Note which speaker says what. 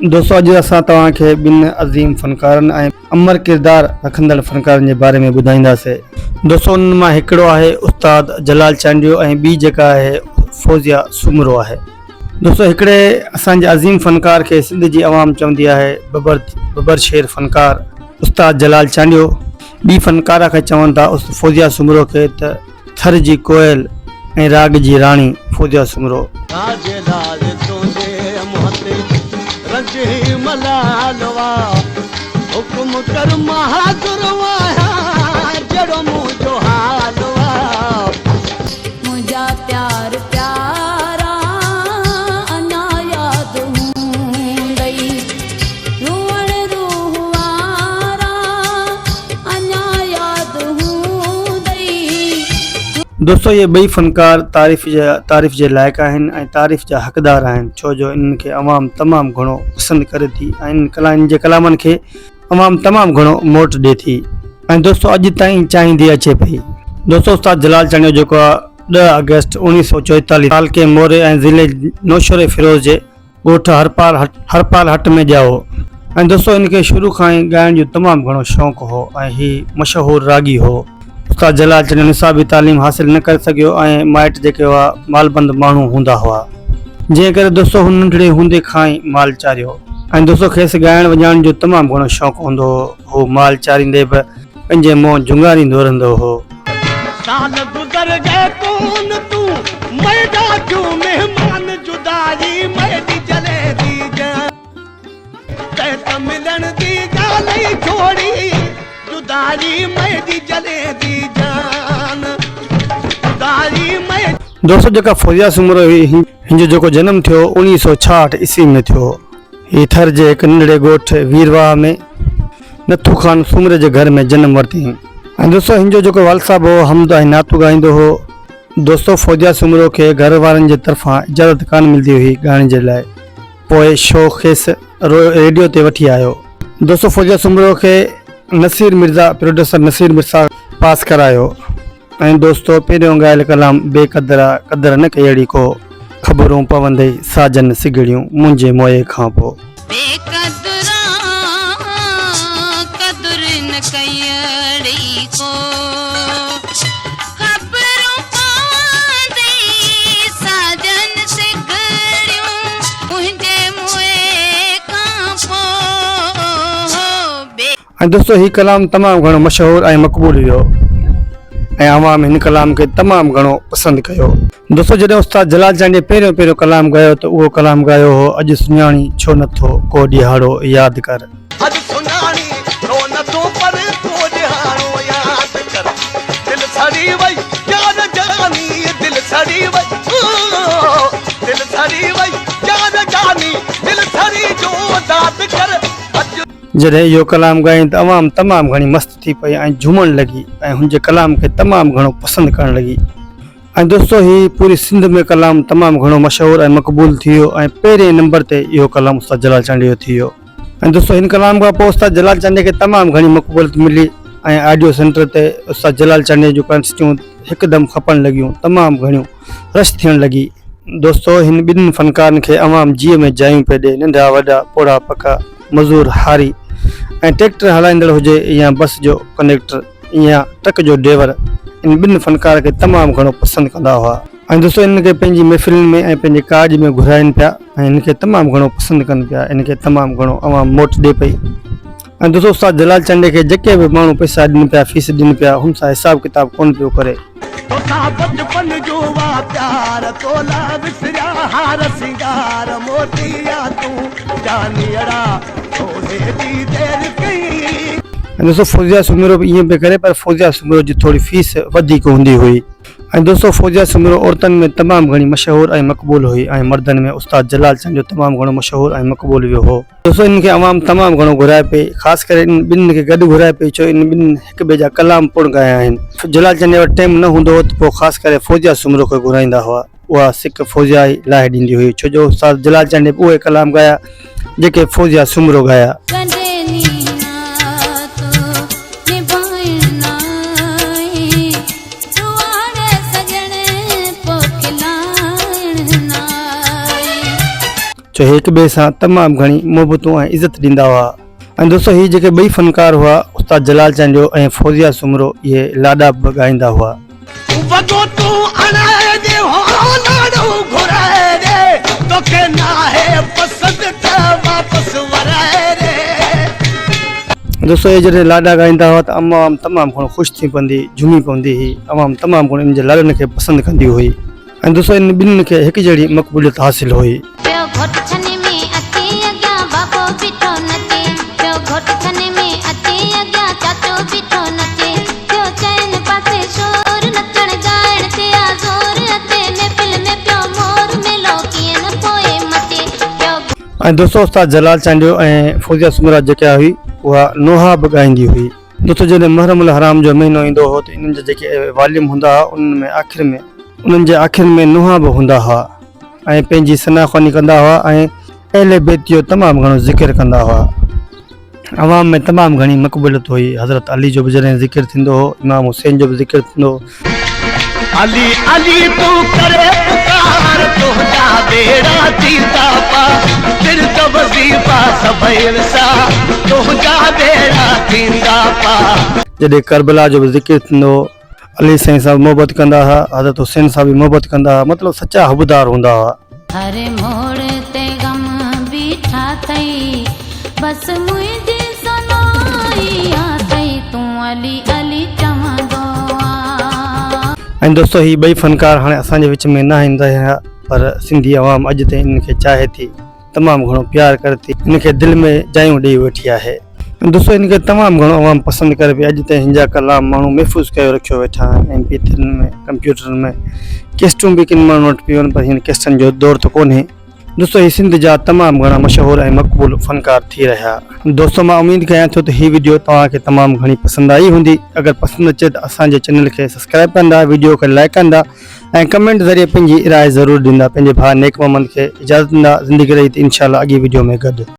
Speaker 1: دوستو اڄ اسان توهان کي ٻن عظيم فنڪارن ۽ امر ڪردار رکندڙ فنڪارن جي باري ۾ ٻڌائينداسي. دوستو انهن مان هڪڙو آهي استاد جلال چانڊيو ۽ ٻي جيڪا آهي فوزيه سومرو آهي. دوستو هڪڙي اسان جي عظيم فنڪار کي سنڌ جي عوام چوندي آهي ببر ببر شير فنڪار استاد جلال چانڊيو ٻي فنڪاره کي چون ٿا فوزيه سومرو کي ته ٿر جي ڪوئل ۽ راڳ جي راڻي فوزيه سومرو.
Speaker 2: جلال تنهنجي منهن تي رنج هي ملال وا حڪم ڪر مان حاضر آهيان جهڙو منهنجو حال وا.
Speaker 3: منهنجا پيار پيارا اڃا ياد هوندئي روئڻ روح وارا اڃا ياد هوندئي.
Speaker 1: دوستو اهي ٻئي فنڪار تعريف جا تعريف جي لائق آهن ۽ تعريف جا حقدار آهن ڇو جو انهن کي عوام تمام گهڻو پسند ڪري ٿي ۽ انهن ڪلا انهن جي ڪلامن کي عوام تمام گهڻو موٽ ڏي ٿي ۽ دوستو اڄ تائين چاهيندي اچي پئي. دوستو استاد جلال چانڊيو جيڪو آ ڏهه آگسٽ 1944 تعلقي موري ۽ ضلعي نوشهري فيروز جي ڳوٺ هرپال هرپال هٽ ۾ ڄائو ۽ دوستو هن کي شروع کان ئي ڳائڻ جو تمام گهڻو شوق هو ۽ هي مشهور راڳي هو. استاد جلال چانڊيو نصابي تعليم حاصل نه ڪري سگهيو ۽ مائٽ جيڪي هئا مالبند ماڻهو هوندا هئا جنهن ڪري دوستو هن ننڍڙي هوندي کان ئي مال چاريو ۽ دوستو کيس ڳائڻ وڄائڻ جو تمام گهڻو شوق هوندو هو. هو مال چاريندي به پنهنجي منهن جهونگاريندو رهندو هو.
Speaker 2: سال گذر گئي ڪون تون ميڏا ٿيون مهمان جدائي ميڏي جلي the جان تنهن ته ملڻ the ڳالهه ئي ڇوڙي جدائي ميڏي جلي the جان جدائي ميڏي.
Speaker 1: دوستو جيڪا فوزيه سومرو هئي هن جو جيڪو جنم ٿيو 1966 عيسوي ۾ ٿيو. هي ٿر جي هڪ ننڍڙي ڳوٺ ويرواهه ۾ نٿو خان سومري جي گهر ۾ جنم ورتائين ۽ دوستو هن جو جيڪو والد صاحب هو حمد ۽ نعتون ڳائيندو هو. دوستو فوزيه سومرو کي گهر وارن جي طرفان اجازت ڪانه ملدي هئي ڳائڻ جي لاء پوء شوق کيس ريڊيو تي وٺي آيو. دوستو فوزيه سومرو کي نصير مرزا پروڊيوسر نصير مرزا پاس ڪرايو. ۽ دوستو پهريون ڳايل ڪلام بي قدرا قدر نه ڪيئڙي ڪو خبرون پوندئي ساجن سگهڙيون منهنجي موئي کان پو.
Speaker 3: بي قدرا قدر نه ڪيئڙي ڪو خبرون پوندئي ساجن سگهڙيون منهنجي موئي کان پو. بي.
Speaker 1: ۽ دوستو هي ڪلام تمام گهڻو مشهور ۽ مقبول ويو ۽ عوام هن ڪلام کي تمام گهڻو پسند ڪيو. دوستو جڏهن استاد جلال چانڊيي پهريون پهريون ڪلام ڳايو ته اهو ڪلام ڳايو هو اڄ سڃاڻي ڇو نه ٿو ڪو ڏهاڙو ياد ڪر.
Speaker 2: اڄ سڃاڻي ڇو نه ٿو پر ڪو ڏهاڙو ياد ڪر دل سڙي وئي يار جاني دل سڙي وئي دل سڙي وئي يار جاني دل سڙي جو داد ڪر اڄ.
Speaker 1: جڏهن اهو ڪلام ڳايائين ته عوام تمام گهڻي مست ٿي پئي ۽ جهومڻ لڳي ۽ هن جي ڪلام کي تمام گهڻو پسند ڪرڻ لڳي ۽ دوستو هي پوري سنڌ ۾ ڪلام تمام گهڻو مشهور ۽ مقبول ٿي ويو ۽ پهرين نمبر تي اهو ڪلام استاد جلال چانڊيي جو ٿي ويو ۽ دوستو هن ڪلام کان پوء استاد جلال چانڊيي کي تمام گهڻي مقبوليت ملي ۽ آڊيو سينٽر تي استاد جلال چانڊيي جون ڪانسٽيون هڪدم کپڻ لڳيون تمام گهڻيون رش ٿيڻ لڳي. دوستو هن ٻنهين فنڪارن کي عوام جيء ۾ جايون پئي ڏي ننڍا وڏا پوڙها پڪا مزور هاري ۽ ٽريڪٽر هلائيندڙ هجي يا بس جو ڪنڊيڪٽر يا ٽرڪ جو ڊريور ان ٻن فنڪار کي تمام گهڻو پسند ڪندا هئا. ۽ دوستو انهن کي پنهنجي محفلن ۾ ۽ پنهنجي ڪاڄ ۾ گهرائين پيا ۽ هن کي تمام گهڻو پسند ڪن پيا ان کي تمام گهڻو عوام موٽ ڏي پئي ۽ دوستو استاد جلال چانڊيي کي جيڪي به ماڻهو پئسا ڏين پيا فيس ڏين پيا هن سان حساب ڪتاب ڪونه پيو ڪري.
Speaker 2: توسان بچپن جو وا پيار تولا وسريا هار سينگار موٽي آ تون جانيئڙا تو هيڏي دير ڪئي.
Speaker 1: ۽ دوستو فوزيه سومرو به ائين پئي ڪري پر فوزيه سومرو جي ٿوري فيس وڌيڪ هوندي هئي ۽ دوستو فوزيه سومرو عورتن ۾ تمام گهڻي مشهور ۽ مقبول هئي ۽ مردن ۾ استاد جلال چانڊيو تمام گهڻو مشهور ۽ مقبول ويو هو. دوستو انهن کي عوام تمام گهڻو گهرائي پئي خاص ڪري انهن ٻنهين کي گڏ گهرائي پئي ڇو انهن ٻنهين هڪ ٻئي جا ڪلام پڻ ڳايا آهن جلال چانڊيي وٽ ٽيم نه هوندو هو ته پوء خاص ڪري فوزيه سومرو کي گهرائيندا هئا اها سڪ فوزيه ئي لاهي ڏيندي هئي ڇو جو استاد جلال چانڊيي به اهي ڪلام ڳايا جيڪي فوزيه سومرو ڳايا.
Speaker 3: ڪڏهن نينهن تو نڀائڻ ناهي روئاڙ سڄڻ پوء کلائڻ ناهي.
Speaker 1: ڇو هي هڪ ٻئي سان تمام گهڻي محبتون ۽ عزت ڏيندا هئا. ۽ دوستو هي جيڪي ٻئي فنڪار هئا استاد جلال چانڊيو ۽ فوزيه سومرو اهي لاڏا به ڳائيندا هئا.
Speaker 2: وڳو تون اڻائي ڏي هو لاڙو گهرائي ڏي توکي ناهي پسند ته واپس ورائي ڏي.
Speaker 1: دوستو اهي جڏهن لاڏا ڳائيندا هئا ته عوام تمام گهڻو خوش ٿي پوندي جهومي پوندي هئي عوام تمام گهڻو انهن جي لاڏن کي پسند ڪندي هئي. ۽ دوستو انهن ٻنهين کي هڪجهڙي مقبوليت حاصل هئي.
Speaker 3: پيو گهوٽ ڇني ۾ اچي اڳيان بابو بيٺو نچي پيو گهوٽ ڇني ۾ اچي اڳيان چاچو بيٺو نچي ٿيو چئن پاسي شور نچڻ ڳائڻ تي آ زور اچي محفل ۾ پيو مور ميلو ڪيئن نه پوء مچي پيو.
Speaker 1: ۽ دوستو استاد جلال چانڊيو ۽ فوزيه سومرا جيڪا هئي اها نوحا به ڳائيندي هئي. دوستو جڏهن محرم الحرام جو مهينو ايندو هو ته انهن جا جيڪي واليم هوندا هئا انهن ۾ آخر ۾ انهن جي آخر ۾ نوحا به هوندا هئا ۽ پنهنجي ثنا خواني ڪندا هئا ۽ اهل بيت جو تمام گهڻو ذڪر ڪندا هئا عوام ۾ تمام گهڻي مقبوليت هئي حضرت علي جو به جڏهن ذڪر ٿيندو هو امام حسين جو به ذڪر ٿيندو هو.
Speaker 2: علي علي تون ڪري پڪار تنهنجا ٻيڙا ٿيندا پار ورد وظيفا سڀئي وسار تنهنجا ٻيڙا ٿيندا پار.
Speaker 1: جڏهن ڪربلا جو به ذڪر ٿيندو هو علي سائين سان به محبت ڪندا هئا حضرت حسين سان به محبت ڪندا هئا مطلب سچا حبدار هوندا هئا.
Speaker 3: هر موڙ تي غم بيٺا ٿئي بس منهنجي سنائي آ ٿئي تون علي علي چوندو آ.
Speaker 1: ۽ دوستو هي ٻئي فنڪار هاڻي اسان جي وچ ۾ ناهن رهيا پر سنڌي عوام اڄ تائين انهن کي چاهي ٿي تمام گهڻو پيار ڪري ٿي هن کي دل ۾ جايون ڏئي ويٺي آهي. دوستو هن کي تمام گهڻو عوام پسند ڪري پئي اڄ تائين هن جا ڪلام ماڻهو محفوظ ڪيو رکيو ويٺا آهن ايم پي ٿرين ۾ ڪمپيوٽرن ۾ ڪيسٽون به ڪن ماڻهن وٽ پيون آهن پر هن ڪيسٽن جو دور ته ڪونهي دوستو هي سنڌ جا تمام گهڻا مشهور ۽ مقبول فنڪار ٿي رهيا. دوستو مان اميد ڪيان ٿو ته هي وڊيو توهان کي تمام گهڻي پسند آئي هوندي اگر پسند اچي ته اسان جي چينل کي سبسڪرائب ڪندا وڊيو کي لائڪ ڪندا ۽ ڪمينٽ ذريعي پنهنجي راء ضرور ڏيندا پنهنجي ڀاء نيڪ محمد کي اجازت ڏيندا زندگي رهي ته انشاء الله اڳي وڊيو ۾ گڏ.